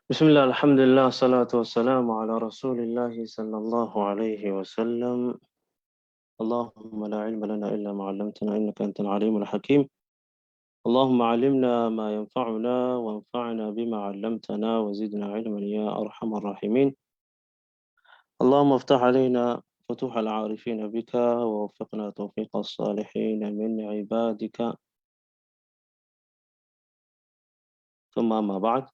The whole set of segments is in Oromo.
بسم الله، الحمد لله، الصلاة والسلام على رسول الله صلى الله عليه وسلم. اللهم لا علم لنا إلا ما علمتنا إنك أنت العليم الحكيم. اللهم علمنا ما ينفعنا وانفعنا بما علمتنا وزدنا علما يا أرحم الراحمين. اللهم افتح علينا فتوح العارفين بك ووفقنا توفيق الصالحين من عبادك. ثم أما بعد.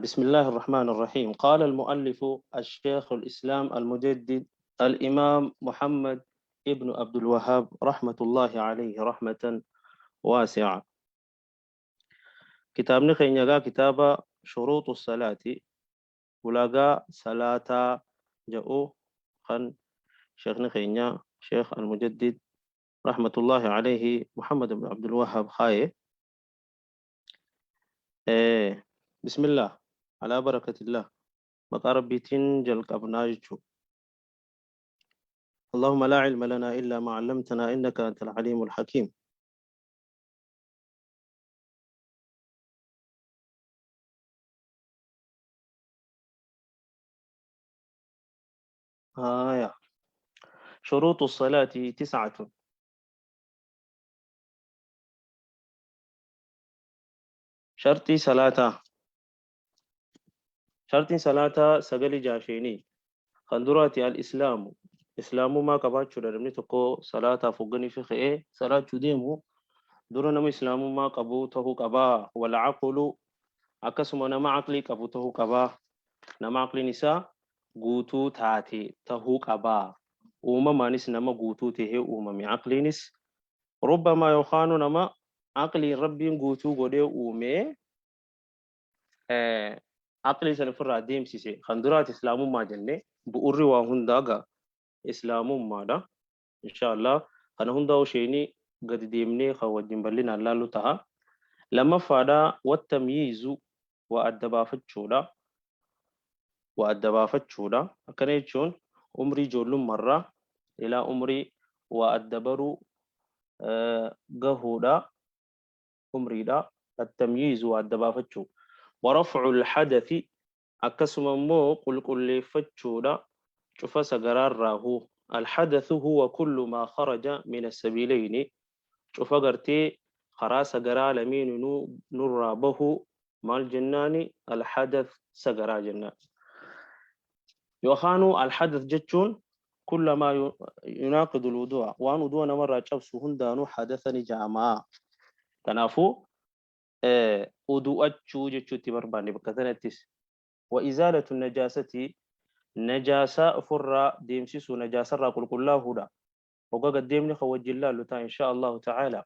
بسم الله الرحمن الرحيم. قال المؤلف الشيخ الإسلام المجدد الإمام محمد ابن عبد الوهاب رحمة الله عليه رحمة واسعة. كتابنا خينيغا كتاب شروط الصلاة، ulagaa salaataa jedhu kan sheekni keenya Sheekh Almujaddid rahmatullahi alayhi Muhammad ibn Abdul Wahhab kaaye. Bismillah alaa barakatillah, maqaa Rabbiitiin jalqabnaa jechuudha. اللهم لا علم لنا إلا ما علمتنا إنك أنت العليم الحكيم. آية شروط الصلاة 9. شرطي صلاة، شرطي صلاة 9 jaasheenii kan duraati الإسلام، islaamummaa qabaachuudha. Namni tokko salaataaf hogganii fi ka'ee salaachuu deemu dura nama islaamummaa qabu ta'uu qabaa. والعقل, akkasuma nama aqlii qabu ta'uu qabaa, nama aqliin isaa guutuu taate ta'uu qabaa. Uumamaanis nama guutuu tahee uumame aqliinis ربما yookaanu nama aqliin Rabbiin guutuu godhee uumee aqlii san ofirraa deemsise. Kan duraati islaamummaa jenne. Bu'urri waa hundaa gaa islaamummaadha. Insha Allah kana hundaa isheenii gadi deemnee kan wajjin bal'inaan laallu ta'a. Lammaffaadha والتمييز, waa adda baafachuudha. Waa adda baafachuudha akkana jechuun umrii ijoollummaarraa ilaa umrii waa adda baruu gahuudha umriidha. التمييز waa adda baafachuu. ورفع الحدث, akkasuma immoo qulqulleeffachuudha cufa sagaraarraahu. الحدث هو كل ما خرج من السبيلين, cufa gartee karaa sagaraa lamiinuu nurraa bahu maal jennaani? الحدث sagaraa jennaan. Yookaanu الحدث jechuun كل ما يناقض الوضوء, waan wudu'a namarraa cabsu hundaanuu حدث ni ja'amaa. Kanaafuu udu'achuu jechuutti barbaanne bakka sanattis. وإزالة النجاسة, najaasaa ofirraa deemsisuu, najaasarraa qulqullaahuudha. Hoggaa gaddeemni kan wajjin laallu ta'a إن شاء الله تعالى.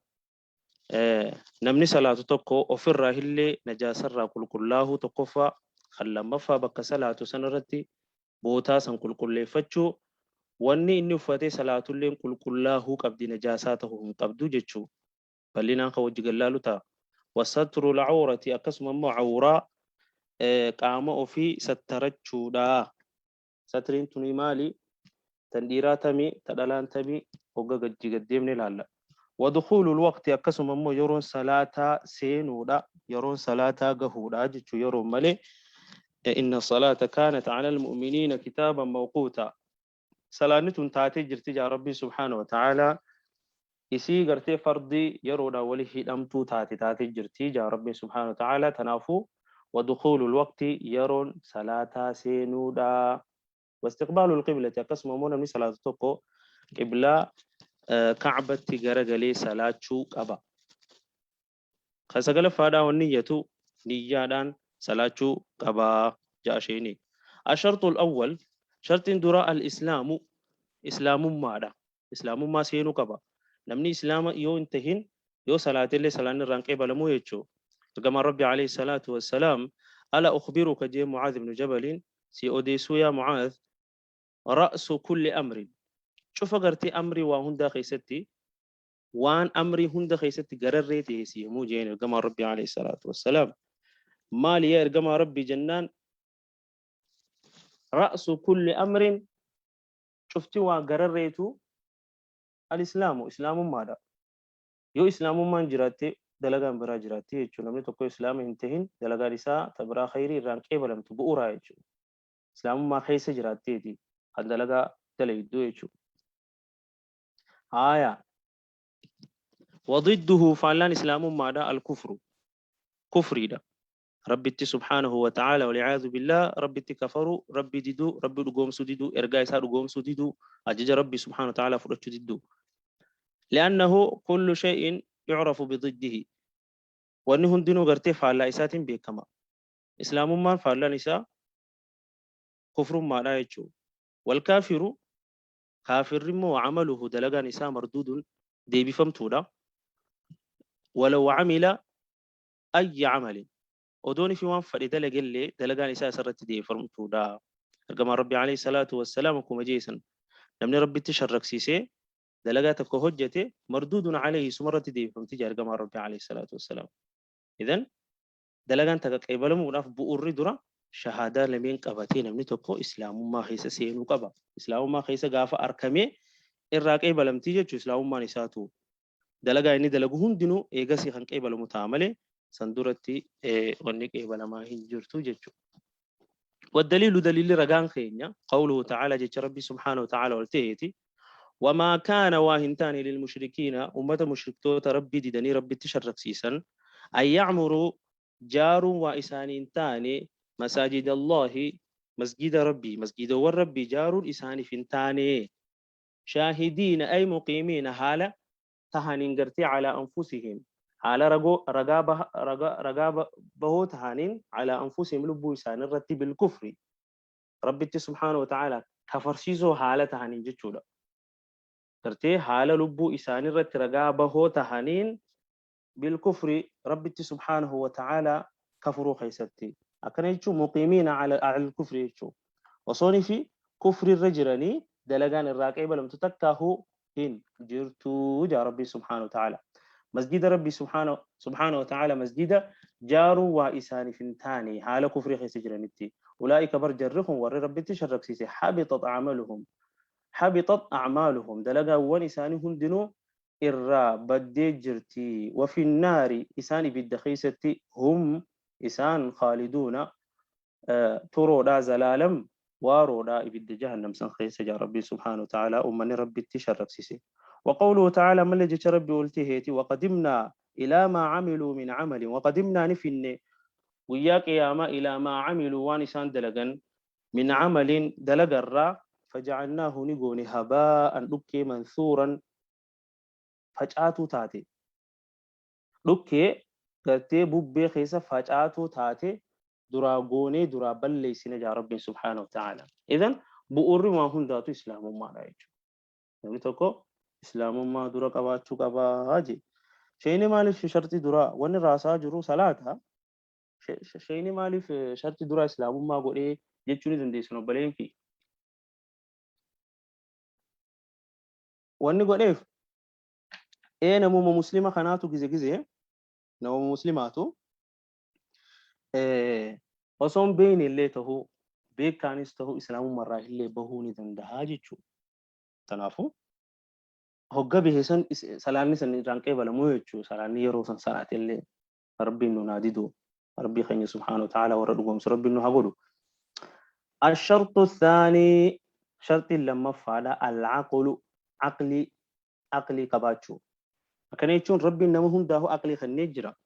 Namni salaatu tokko ofirraa illee najaasarraa qulqullaahuu tokkoffaa, kan lammaffaa bakka salaatu sanarratti bootaa san qulqulleeffachuu, wanni inni uffatee salaatulleen qulqullaahuu qabdi, najaasaa ta'uu hin qabdu jechuu. Bal'inaan kan wajji gallaalu ta'a. وستر العورة, akkasuma immoo awuraa qaama ofii sattarachuudha. Satriin tuni maali? Tan dhiiraa tamii, ta dhalaan tamii, hogga gajji gaddeemne ilaalla. ودخول الوقت, akkasuma immoo yeroon salaataa seenuudha, yeroon salaataa gahuudha jechuu. Yeroo malee إن الصلاة كانت على المؤمنين كتابا موقوتا, salaanni tun taatee jirti jaa Rabbii سبحانه وتعالى. Isii gartee fardii yeroodhaan wali hidhamtuu taate taatee jirti jaa Rabbii سبحانه وتعالى. Tanaafuu ودخول الوقت yeroon salaataa seenuudha. واستقبال القبلة, akkasuma immoo namni salaatu tokko qiblaa kacbatti garagalee salaachuu qaba. Kan sagalaffaadhaa والنية, niyyaadhaan salaachuu qabaa ja'a. الشرط الأول, shartiin dura الإسلام, islaamummaadha. Islaamummaa seenuu qaba. Namni islaama yoo hin tahin yoo salaatillee salaan irraan qeebalamuu jechuu. Ergamaan Rabbi عليه الصلاة والسلام ألا أخبرك jee Mucaadh ibnu Jabaliin, si odeessuu yaa Mucaadh? رأس كل أمر, cufa gartee amrii waa hundaa keessatti, waan amrii hunda keessatti gararree ta'e si himuu jeen ergamaan Rabbi عليه الصلاة والسلام. Maali yaa ergamaa Rabbi jennaan, رأس كل أمر, cufti waa gararreetu الإسلام, islaamummaadha. Yoo islaamummaan jiraatte Dalagaan biraa jiraatti jechuudha. Namni tokko islaama hin tahin dalagaan isaa ta biraa khayrii irraan qeebalamtu bu'uuraa jechuudha. Islaamummaa keessa jiraatteeti kan dalagaa dalaydu jechuudha. Haaya. وضده فالان إسلام ما الكفر كفري ده ربي سبحانه وتعالى والعياذ بالله ربي كفروا ربي ديدو ربي دقوم سديدو إرجاء سار دقوم سديدو أجج ربي سبحانه وتعالى فرج ديدو لأنه كل شيء يعرف بضده وأنه دينو غرتي فعلا إسات بكما إسلام ما فعلا نساء كفر ما لا يجو والكافر كافر مو عمله دلقا نساء مردود دي بفهمتودا ولو عمل أي عمل ودوني في وان فري دلق اللي دلقا نساء سرت دي فرمتودا رقم ربي عليه الصلاة والسلام كما جيسا نمني ربي تشرك سيسي دلقاتك هجته مردود عليه سمرت دي فهمتي رقم ربي عليه الصلاة والسلام. إذن دلقان تقبل مناف بؤر درا شهادة لمن قبتين من تقو إسلام ما خيس سينو قبا إسلام ما خيس غاف أركمي إراك إبلم تيجي إسلام ما نساتو دلقا إني دلقوهن دينو إيجاسي خنك إبلم متعامله سندورتي ونك إبلم ما هنجرتو جتشو. والدليل دليل رجان خينيا قوله تعالى جت ربي سبحانه وتعالى والتهتي وما كان واهنتان للمشركين أمة مشركتو ربي ديدني ربي تشرك سيسا أن يعمروا جار وإسان تاني مساجد الله مسجد ربي مسجد والربي جار إسان فنتاني شاهدين أي مقيمين حالة تهانين قرتي على أنفسهم على رجو رجابه رجا رجابه بهو تهانين على أنفسهم لبو إسان الرتب بالكفر ربي سبحانه وتعالى كفر سيزو حالة تهانين جتشولا قرتي حالة لبو إسان الرت رجابه تهانين بالكفر ربي سبحانه وتعالى كفروا خيستي أكن يجوا مقيمين على الكفر يجوا وصوني في كفر الرجلني دلقان الراكب لم تتكه هن جرتو جا ربي سبحانه وتعالى مسجد ربي سبحانه وتعالى مسجد جاروا وإسان فنتاني حال كفر خيسجرنتي أولئك برجرهم ور ربي تشرك سيسي حبطت أعمالهم حبطت أعمالهم دلقا ونسانهم دنو إرى بدي جرتي وفي النار إسان بالدخيسة هم إسان خالدون ترودا زلالم وارودا إبد جهنم سن خيسة جا ربي سبحانه وتعالى أمني ربي تشرك سيسي. وقوله تعالى من الذي ربي قلته وقدمنا إلى ما عملوا من عمل وقدمنا نفن وياك يا ما إلى ما عملوا وانسان دلقا من عمل دلقا فجعلناه نقون هباء لكي منثورا فجأتو تاتي لكي قلتي ببي خيسة فجأتو تاتي دراغوني درا بلي سنجا ربي سبحانه وتعالى. إذن بؤر ما هن ذاتو إسلام ما رأيجو نبي تكو إسلام ما درا قباتشو قباجي شيني مالي في شرط درا وان راسا جرو صلاة شيني مالي في شرط درا إسلام ما قول إيه جتشوني دندي سنو بلين في وان قول إيه إيه نمو مسلمة خناتو كذا كذا نمو مسلماتو إيه osoon beeyne illee ta'uu beekaanis ta'uu islaamummaa illee bahuu ni danda'a jechuudha. Kanaafuu hogga biheessan salaanni san irraan qeebalamuu jechuudha. Salaanni yeroo san salaate illee rabbiin nu naa didu rabbii keenya subhaanahu wa ta'ala warra dhugoomsu rabbiin nu haa godhu. الشرط الثاني شرط لما فعل العقل عقلي عقلي قباتشو أكن يجون ربي نما هم داهو عقلي خنجرة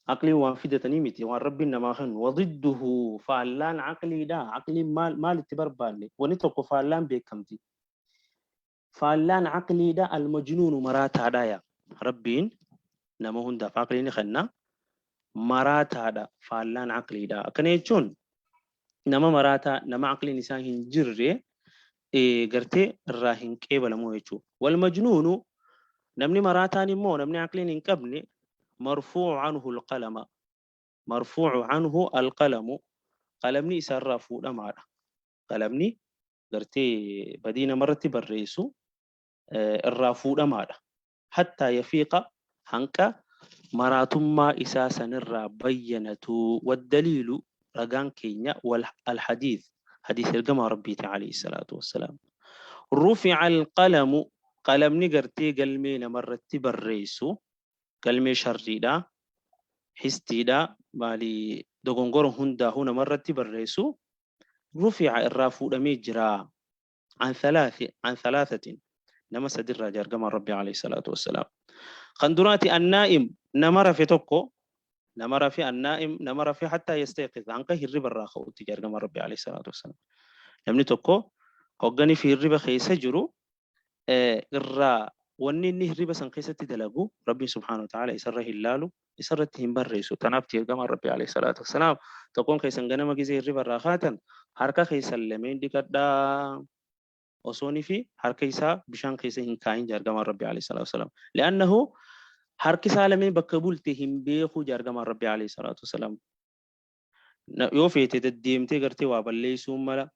عقلي وان فدتني متي وان ربي نما خن وضده فعلان عقلي دا عقلي مال مال تبربالي ونترك فعلان بكمتي فعلان عقلي دا المجنون مراتا دايا ربين نما هم دا عقلي نخنا مراتا دا فعلان عقلي دا أكن يجون نما مراتا نما عقلي نسان هنجري إيه قرتي الراهن كيبل مو يجو والمجنون نمني مراتاني مو نمني عقلين انقبني مرفوع عنه القلم مرفوع عنه القلم قلمني سرفو لمارا قلمني قرتي بدينا مرتي بالرئيسو الرافو لمارا حتى يفيق هنك مراتما إساسا الرا بينته والدليل رقان كينيا والحديث حديث الجمع ربي عليه الصلاة والسلام رفع القلم قلمني قرتي قلمين مرتي بالرئيسو Galmee sharriidha, histiidha, maali dogongora hundaahuu namarratti barreessu rufi'a irraa fuudhamee jira. An thalathi an thalathatin nama sadirraa jaargamaan Rabbi alayhi salaatu wassalaam. Kan duraati annaa'im nama rafe tokko nama rafe annaa'im nama rafe hattaa yastayqiz hanqa hirriba irraa ka'utti jaargamaan Rabbi alayhi salaatu wassalaam. Namni tokko hogganii fi hirriba keessa jiru irraa wanni inni hirriba san keessatti dalagu Rabbiin subhaanahu wa ta'ala isarra hin laalu isarratti hin barreessu. Tanaaf ergamaan Rabbi alayhi salaatu wassalaam tokkoon keessan ganama gizee hirriba irraa kaatan harka keessan lameen dhiqadhaa osoonii fi harka isaa bishaan keessa hin kaayin jaargamaan Rabbi alayhi salaatu wassalaam. Li'annahu harki isaa lameen bakka bulte hin beeku jaargamaan Rabbi alayhi salaatu wassalaam. Yoo feete deddeemtee gartee waa balleessuun mala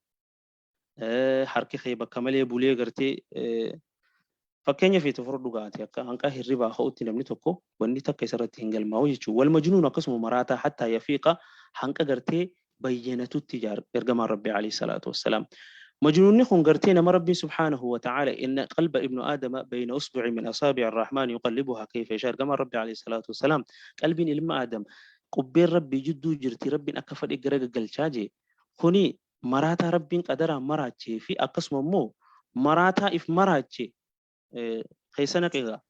harki kee bakka malee bulee gartee fakkeenya feete fudhadhu gaati akka hanqa hirribaa ka'utti namni tokko wanni takka isarratti hin galmaa'u jechuudha. Wal majnuun akkasuma maraataa hattaa yafiiqa hanqa gartee bayyanatutti ergamaan Rabbi alayhi salaatu wassalaam. Majnuunni kun gartee nama Rabbiin subhaanahu wa ta'ala inna qalba ibnu aadama bayna usbu'i min asaabi'i arrahmaan yuqallibuhaa kayfa yashaa ergamaan Rabbi alayhi salaatu wassalaam qalbiin ilma aadam qubbeen Rabbii jidduu jirti Rabbiin akka fedhe gara gaggalchaa jee kuni maraataa Rabbiin qadaraan maraachee fi akkasuma immoo maraataa if maraache keessa naqe egaa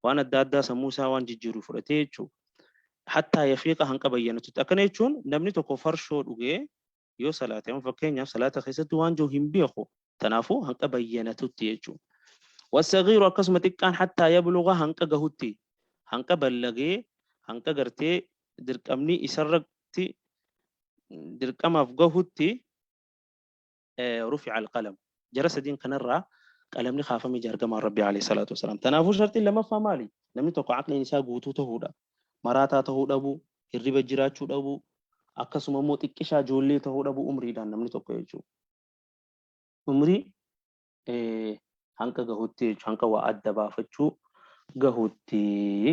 waan adda addaa sammuu isaa waan jijjiiru fudhatee jechuudha. Hattaa yafiiqa hanqa bayyanatutti. Akkana jechuun namni tokko farshoo dhugee yoo salaate amma fakkeenyaaf salaata keessatti waan jiru hin beeku. Kanaafuu hanqa bayyanatutti jechuudha. Wasagiiru akkasuma xiqqaan hattaa yabluga hanqa gahutti hanqa ballagee hanqa gartee dirqamni isarratti dirqamaaf gahutti rufi'a alqalam jara sadiin kanarraa qalamni kaafame jaargamaan Rabbi alayhi salaatu wasalaam. Tanaafuu shartiin lammaffaa maali? Namni tokko aqliin isaa guutuu ta'uudha. Maraataa ta'uu dhabuu, hirriba jiraachuu dhabuu, akkasuma immoo xiqqishaa ijoollee ta'uu dhabuu umriidhaan namni tokko jechuudha. Umrii hanqa gahutti jechuudha. Hanqa waa adda baafachuu gahutti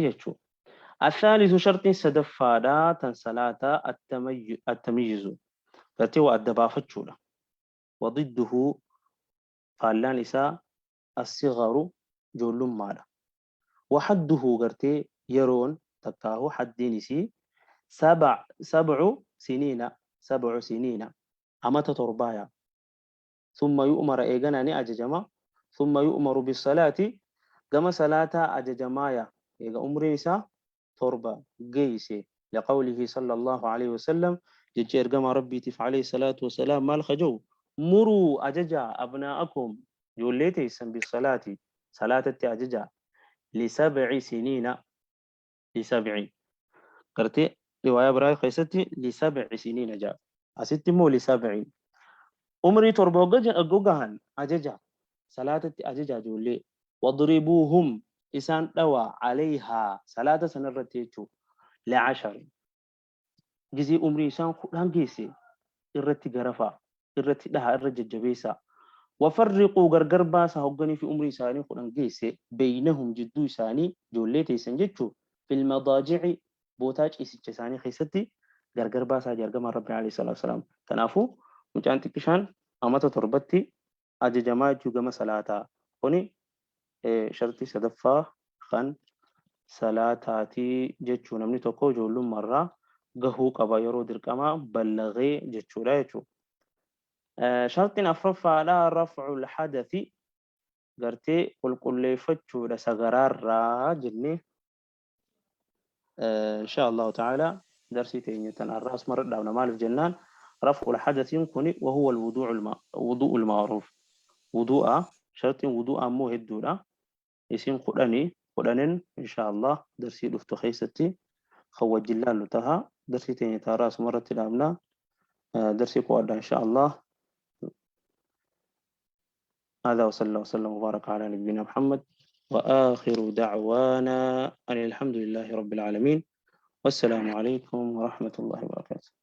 jechuudha. Athaalisu shartiin sadaffaadha tan salaataa attamiyyizu. Gartee waa adda baafachuudha. Wadidduhu faallaan isaa assigaru ijoollummaadha. Wahadduhu gartee yeroon takkaahu haddiin isii sab'u siniina sab'u siniina amata torbaaya. Thumma yu'mara eeganaa ni ajajama. Thumma yu'maru bissalaati gama salaataa ajajamaaya eega umriin isaa torba geeyse liqawlihi sallallahu aleyhi wasallam jecha ergamaa rabbiitiif aleyhi salaatu wasalaam maal ka je'u muruu ajajaa abnaa'akum ijoollee teessan bissalaati salaatatti ajajaa lisab'i siniina lisab'i gartee riwaayaa biraa keessatti lisab'i siniina ja'a asitti immoo lisab'i umrii torba hogga gahan ajaja salaatatti ajaja ijoollee wadribuuhum isaan dhawaa alayhaa salaata sanarratti jechuu li'ashar gizee umrii isaan kudhan geesse irratti garafaa irratti dhahaa irra jajjabeessaa wafarriquu gargar baasaa hogganii fi umrii isaanii kudhan geesse beeynahum jidduu isaanii ijoollee teessan jechuu fil madaaji'i bootaa ciisicha isaanii keessatti gargar baasaa jargamaan rabbi alayhi salaatu wasalaam. Kanaafuu mucaan xiqqishaan amata torbatti ajajamaa jechuu gama salaataa kuni shartii sadaffaa kan salaataatii jechuu namni tokko ijoollummaarraa gahuu qaba yeroo dirqamaa ballagee jechuudha jechuudha. Shartiin afraffaadha raf'ul hadathi gartee qulqulleeffachuudha sagaraarraa jennee insha Allahu ta'ala darsii teenya tan har'aa asumarra dhaabna maaliif jennaan raf'ul hadathiin kuni wahuwa alwudu'ul ma'ruuf wudu'a shartiin wudu'a ammoo hedduudha isin kudhani kudhanin insha Allah darsii dhuftu keessatti kan wajjin laallu taha darsii teenya ta har'aa asumarratti dhaabna darsii qo'adha insha Allah هذا وصلى الله وسلم وبارك على نبينا محمد وآخر دعوانا أن الحمد لله رب العالمين والسلام عليكم ورحمة الله وبركاته.